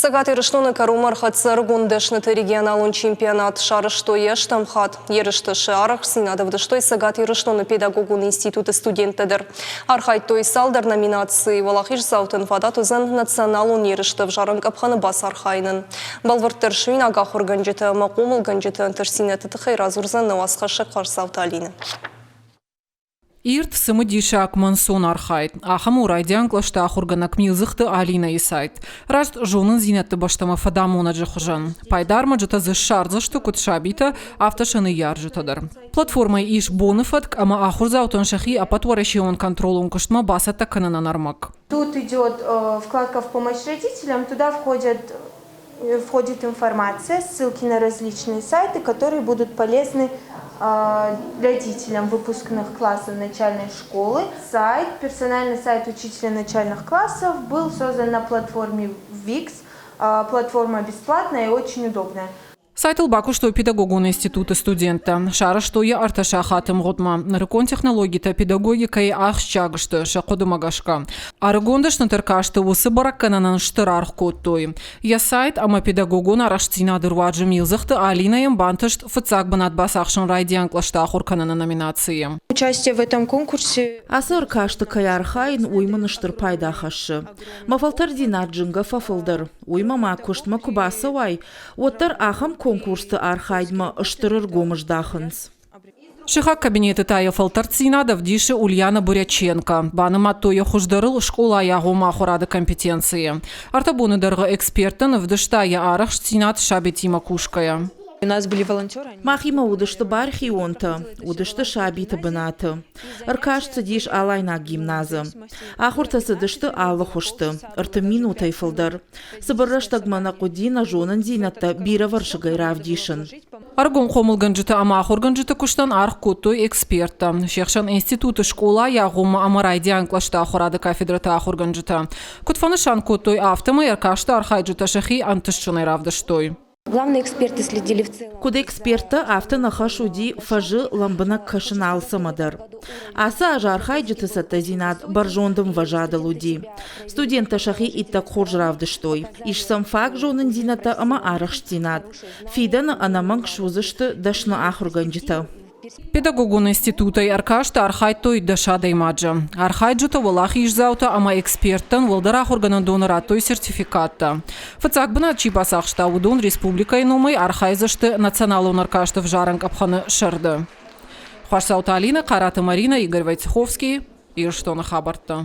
Цӕгат Ирыстоны кӕронмӕ ӕрхӕццӕ ӕрыгон дӕсныты регионалон чемпионат. Сарӕзтой йӕ стӕм хатт. Ерысты сӕ арӕхстдзинад ӕвдыстой Цӕгат Ирыстоны педагогон институты студенттӕ дӕр. Архайдтой цалдӕр номинацийы. Уӕлахиздзаутӕн фадат уыдзӕн националон ерысты ӕвзарӕн къӕпхӕны бацархайынӕн. Бӕлвырддӕр суинаг ахуыргӕнджытӕ ӕмӕ хъомылгӕнджыты ӕнтыстдзинӕдты тыххӕй радзурдзӕн нӕ уацхӕссӕг Хъарцауты Алинӕ. Ирд, цымыдисаг мӕнцон архайд. Ахӕм у райдиан кълӕсты ахуыргӕнӕг Милдзыхты Алинӕйы сайт. Раст зонындзинӕдты бӕстӕмӕ фӕдамонӕджы хуызӕн. Пайда ӕрмӕджытӕ дзы ссардзысты куыд сабитӕ, афтӕ сӕ ныййарджытӕ дӕр. Платформӕйы ис боны фӕтк ӕмӕ ахуырдзаутӕн сӕхи ӕппӕтуӕрӕсеон контролон куыстмӕ бацӕттӕ кӕнынӕн ӕрмӕг. Тут идет вкладка в помощь родителям, туда входят входит информация, ссылки на различные сайты, которые будут полезны родителям выпускных классов начальной школы. Сайт, персональный сайт учителя начальных классов был создан на платформе Wix. Платформа бесплатная и очень удобная. Сайтыл бакуыстой педагогон институты студенттӕ. Сарӕзтой йӕ ӕртӕ сахаты мгъуыдмӕ. Нырыккон технологитӕ педагогикӕйы ахсджиаг сты сӕ хъуыдымӕ гӕсгӕ. Ӕрыгон дӕсныты ӕркасты уыцы бӕрӕггӕнӕнӕн стыр аргъ кодтой. Йӕ сайт ӕмӕ педагогон арӕхстдзинады руаджы Милдзыхты Алинӕйӕн бантыст фыццаг бынат бацахсын райдиан кълӕсты ахуыр кӕныны номинацийы. Участие в этом конкурсе Ацы ӕркасты кӕй архайын, уый мын стыр пайда хӕссы. Мӕ фӕлтӕрддзинад зынгӕ фӕфылдӕр. Уый мӕ куыстмӕ куы бацӕуай, уӕддӕр ахӕм конкурсты архайдмӕ стыр ӕргом здахынц. Сыхаг кабинеты та йӕ фӕлтӕрддзинад ӕвдисы Ульяна Буряченко. Банымадтой йӕ хуыздӕрыл скъолайы агъоммӕ ахуырады компетенцийы. Ӕртӕ боны дӕргъы эксперттӕн ӕвдыста йӕ арӕхстдзинад сабитимӕ кусгӕйӕ. У нас были волонтеры. Махимӕ уыдысты бархионтӕ, уыдысты сабиты бынаты. Ӕркаст цыдис Алайнаг гимназы. Ахуыртӕ цыдысты алы хуызты, ӕртын минутӕй фылдӕр. Цыбыр рӕстӕгмӕ нӕ хъуыди нӕ зонындзинӕдтӕ бирӕвӕрсыгӕй равдисын. Ӕрыгон хъомылгӕнджытӕ ӕмӕ ахуыргӕнджыты куыстӕн аргъ кодтой эксперттӕ. Се хсӕн институты скъолайы агъоммӕ ӕмӕ райдиан кълӕсты ахуырады кафедрӕты ахуыргӕнджытӕ. Куыд фӕнысан кодтой, афтӕмӕй ӕркасты архайджытӕ сӕхи ӕнтыстджынӕй равдыстой. Главные эксперты следили в целом. Куыд эксперттӕ, афтӕ нӕ хӕс уыди фӕзы лӕмбынӕг кӕсын алцӕмӕ дӕр. Ацы аз архайджыты цӕттӕдзинад бӕрзонд ӕмвӕзадыл уыди. Студенттӕ сӕхи иттӕг хорз равдыстой. Ис сӕм фаг зонындзинӕдтӕ ӕмӕ арӕхстдзинад. Фидӕны ӕнӕмӕнг суыдзысты дӕсны ахуыргӕнджытӕ. Педагогон институтӕй ӕркасты архайдтой дӕс адӕймаджы. Архайджытӕ, уӕлахиздзаутӕ ӕмӕ эксперттӕн уӕлдӕр ахуыргӕнӕндоны радтой сертификаттӕ. Фыццаг бынат чи бацахста, уыдон республикӕйы номӕй архайдзысты националон ӕркасты ӕвзарӕн къӕпхӕны сӕрды. Хуасдзауты Алинӕ, Хъараты Маринӕ, Игорь Войцеховский, Ирыстоны хабӕрттӕ.